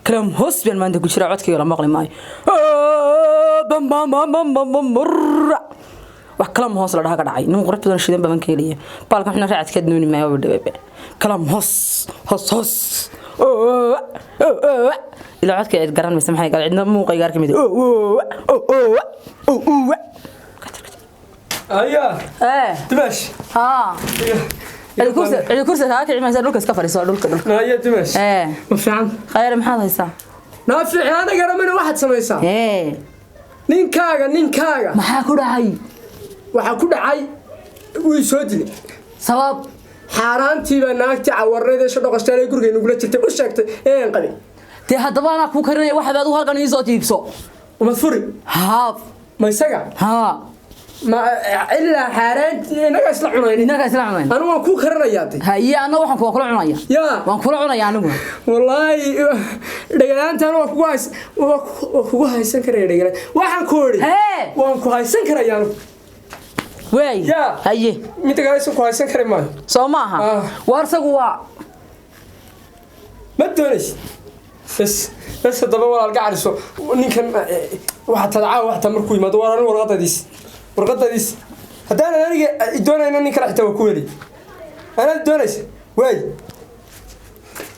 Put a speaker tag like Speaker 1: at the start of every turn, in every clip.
Speaker 1: Kalaam hoos baan maanta ku jira, codkayga la maqli maayo. Bam bam bam bam bam bam murra. Wax kalaam hoos la dhaha ka dhacay. Nin qurux badan shidan badan ka helaya. Baalkan xuna raacadkeed nuuni maayo dhabe. Kalaam hoos hoos hoos. Ilaa codka cid garan maysa, maxay gal cidna muuqayga arki maysa.
Speaker 2: Aya.
Speaker 1: Ee.
Speaker 2: Dimash.
Speaker 1: Haa. Cidi kursi kaa kici maysa, dhulka iska fadhiiso, dhulka, dhulka.
Speaker 2: Naya Dimash.
Speaker 1: Ee.
Speaker 2: Ma fiican?
Speaker 1: Khayr, maxaad haysaa?
Speaker 2: Naa fiican garamana, waxaad samaysaa.
Speaker 1: Ee.
Speaker 2: Ninkaaga, ninkaaga.
Speaker 1: Maxaa ku dhacay?
Speaker 2: Waxaa ku dhacay, wuu soo dilay.
Speaker 1: Sabab?
Speaker 2: Xaaraantii baa naagtii cawarnayd ee shadhoqostaan ee guriga nugula jirtay u sheegtay inaan qabin.
Speaker 1: Dee haddaba anaa kuu karinaya, waxaad adigu halkan ii soo jiibso.
Speaker 2: Umad furi.
Speaker 1: Haa.
Speaker 2: Ma isaga?
Speaker 1: Haa.
Speaker 2: Ma ilaa xaaraantii inaga isla cunayn.
Speaker 1: Inaga isla cunayn.
Speaker 2: Anigu waan kuu karinayaa de.
Speaker 1: Haye, anna waxaan kuwa kula cunaya.
Speaker 2: Yaa.
Speaker 1: Waan kula cunaya aniguna.
Speaker 2: Wallaahi dhegalaantan waa kugu hays, waa kugu haysan karaya dhegalaan, waxaan ku idhi.
Speaker 1: Hee.
Speaker 2: Waan ku haysan karaya anigu.
Speaker 1: Waay.
Speaker 2: Yaa.
Speaker 1: Haye.
Speaker 2: Midda kale isan ku haysan kari maayo.
Speaker 1: Soo ma aha?
Speaker 2: Ah.
Speaker 1: Waar isagu waa
Speaker 2: Ma doonaysid? Bas bas, haddaba walaal gacaliso, ninkan waxaa tadcaa waxta markuu yimaado, waar anigu warqadadiis, warqadadiis haddaanan aniga doonayna, nin kale xitaa waa ku heli. Anaad doonaysa waay.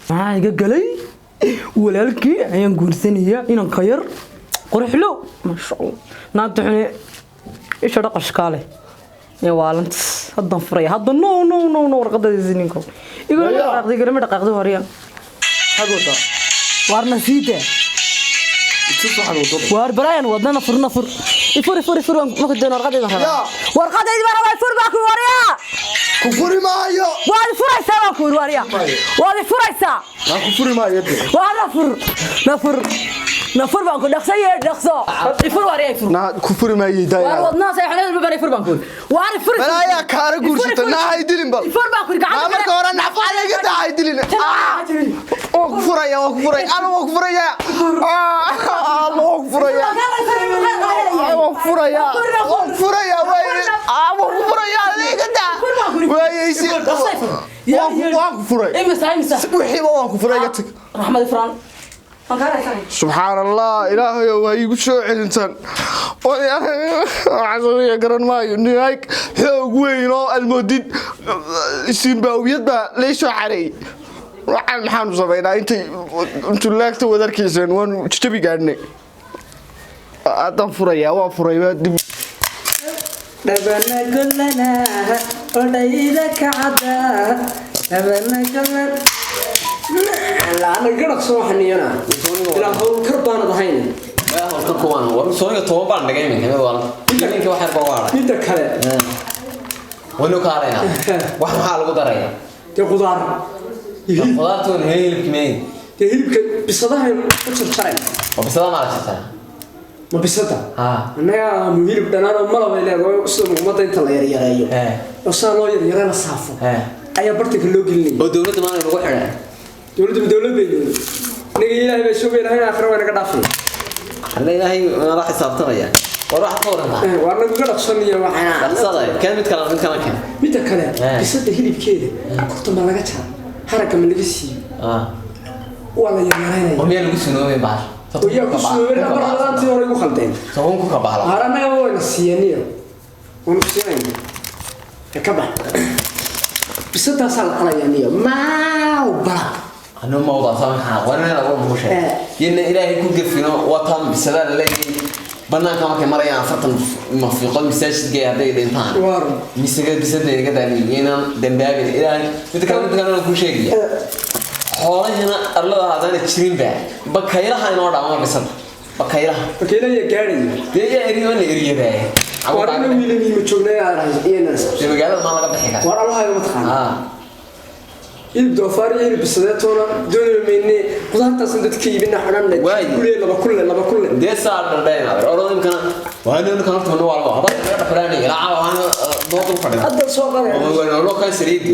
Speaker 1: Maxaa iga galay? Walaalkii ayaan guursanayaa, inanka yar quruxlo, maasha Allah. Naagta xune isha dhaqashkaa leh ee waalantas haddan furaya hadda. No, no, no, no, warqadadiisi ninko igulama
Speaker 3: Maya.
Speaker 1: dhaqaaqday, igulama dhaqaaqday horya.
Speaker 3: Maxaad wadaa?
Speaker 1: Waarna siida.
Speaker 3: Itus waxaad wadada.
Speaker 1: Waar balaayan wadna, nafur, nafur, ifur, ifur, ifur. Marka doon warqadayda rabaa.
Speaker 3: Yaa.
Speaker 1: Warqadayda baan rabaa, ifur baa ku waryaa.
Speaker 3: Ku furi maayo.
Speaker 1: Waad ifuraysaa baan ku yidhi, waryaa, waad ifuraysaa.
Speaker 3: Naa ku furi maayo de.
Speaker 1: Waa nafur, nafur, nafur baan ku dhaqso yeedh, dhaqso, ifur waryaa, ifur.
Speaker 3: Naa ku furi maayo.
Speaker 1: Waar
Speaker 3: daaya.
Speaker 1: wadnaha sayxanada baan, ifur baan ku yidhi, waar ifur.
Speaker 3: Balaayaa kaara guursata, naa hay dilin bal.
Speaker 1: Ifur baan ku yidhi.
Speaker 3: Naa marka hore nafada iga daa, hay dilin. Waan ku furaya, waan ku furaya, ana waan ku furaya. Alla, waan ku furaya, waan ku furaya, waan ku furaya, waan ku furaya, iga daa waayeysi, waan ku furay.
Speaker 1: Imisa, imisa?
Speaker 3: Wixiiba waan ku furay, iga tag.
Speaker 1: Raxmad ifraan waan kaa raysanay.
Speaker 3: Subxaan Allah, ilaahayow ha iigu soo celintan. Waxaan garan maayo, naag xoog weyn oo almoodid simbaawiyad baa lay soo xareeyey. Waxaan maxaanu samaynaa? Intay intuu laagta wadarkiiseen waanu jajabi gaadhnay. Haddaan furayaa, waan furay baa dib.
Speaker 2: Dhabana golana odhayda kacada, dhabana golan laana garaqso waxaniyana ilaa howlkar baanad ahayn.
Speaker 4: Sooniga 10 baan dhigay iminka, mid waalan iminka wax yar baa u hadhay.
Speaker 2: Midda kale.
Speaker 4: Waynu ka hadhaynaa. Wax maxaa lagu daraya?
Speaker 2: Dee qudaar iyo hilib.
Speaker 4: Qudaartoon hee, hilibki meey?
Speaker 2: Dee hilibka bisadahan u jarjaray.
Speaker 4: Oo bisada maa la jartaa?
Speaker 2: Ma bisada?
Speaker 4: Haa.
Speaker 2: Annaga mu hilib dhanaan oo malabay leedahay, sida muqmada inta la yaryareeyo oo sidaa loo yaryare la saafo ayaa bartanka loo gelinaya.
Speaker 4: Oo dowladda maana lagu xidhay?
Speaker 2: Dowladda dowlad bay leedahay, inaga Ilaahay baa soo ilaahay aakhira waa naga dhaafay.
Speaker 4: Alla, Ilaahay nala xisaabtamaya. War waxaad ka warantaa?
Speaker 2: Waa nagu dhaqsaniyo waxaan.
Speaker 4: Dhaqsada keen, mid kale, mid kale keen.
Speaker 2: Midda kale, bisada hilibkeeda kurta ma laga jara, haragga ma laga siiyo? Waa la yaryaraynaya.
Speaker 4: Oo miyaa lagu sunoobay bahasha?
Speaker 2: Oo yaa ku sunoobay? Mar hadaantii hore igu khaldeen.
Speaker 4: Sabon ku ka bahla.
Speaker 2: Har annagaba wayna siiyaniyo, waynu siinayna. Ee ka bax, bisadaasaa la qalayaa niyo maaw balaq.
Speaker 4: Anu mawda samaxa warna lagu bushay yina Ilaahay ku gafino wataan bisada la leeyahay banaanka markay marayaan 40 mafiiqo masaajidka hadday dhintaan.
Speaker 2: Waar.
Speaker 4: Misaga bisada iga daaniyeena dambaabin Ilaahay. Mid kale, mid kale ku sheegaya, xoolahina arlada hadana jirinba, bakaylaha inoo dhaama bisada, bakaylaha.
Speaker 2: Wakiilaya gaadhaya.
Speaker 4: Dee yaa eriyo, la eriyada.
Speaker 2: Waar ina wiilanii ma joognay iyana.
Speaker 4: Dee magaalada maa laga bixi karaa?
Speaker 2: Waar allahayo ma taqaana?
Speaker 4: Haa.
Speaker 2: Hilib doofaar iyo hilib bisadeetoona doonayba mayne, qudaartaasan dadka iibina xidhanna.
Speaker 4: Waay.
Speaker 2: Kulee laba kulle, laba kulle.
Speaker 4: Dee saa dhadhayn orod imkana waa ninkan horta ma waa laba haba laga dhaxlaanay ilaa caawa dood u fadhida.
Speaker 2: Hadda soo qaday.
Speaker 4: Oo loo kan saliidi.